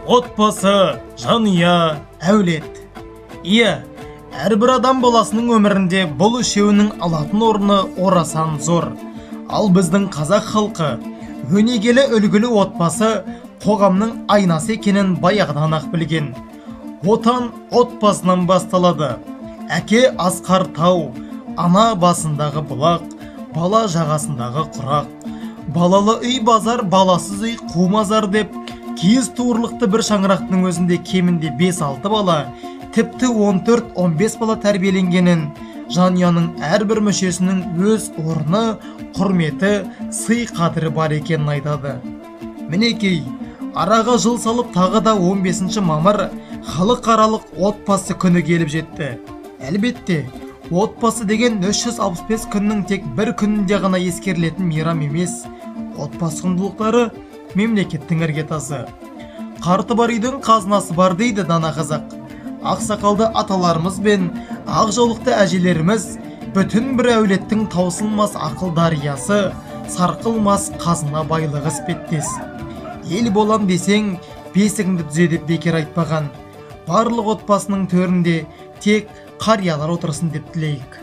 Отбасы, жанұя, әулет. Иә, әрбір адам баласының өмірінде бұл үшеуінің алатын орны орасан зор. Ал біздің қазақ халқы өнегелі үлгілі отбасы қоғамның айнасы екенін баяғыдан-ақ білген. Отан отбасынан басталады. Әке асқар тау, ана басындағы бұлақ, бала жағасындағы құрақ. Балалы үй базар, баласыз үй қу мазар деп, киіз туырлықты бір шаңырақтың өзінде кемінде 5-6 бала, тіпті 14-15 бала тәрбиеленгенін, жанұяның әрбір мүшесінің өз орны, құрметі, сый қадірі бар екенін айтады. Мінекей, араға жыл салып тағы да 15 мамыр халықаралық отбасы күні келіп жетті. Әлбетте, отбасы деген 365 күннің тек бір күнінде ғана ескерілетін мейрам емес. Отбасы құндылықтары мемлекеттің іргетасы. Қарты бар үйдің қазынасы бар дейді дана қазақ. Ақсақалды аталарымыз бен ақ жаулықты әжелеріміз бүтін бір әулеттің таусылмас ақыл дариясы, сарқылмас қазына байлығы іспеттес. Ел болам десең, бесігіңді түзе деп бекер айтпаған. Барлық отбасының төрінде тек қариялар отырсын деп тілейік.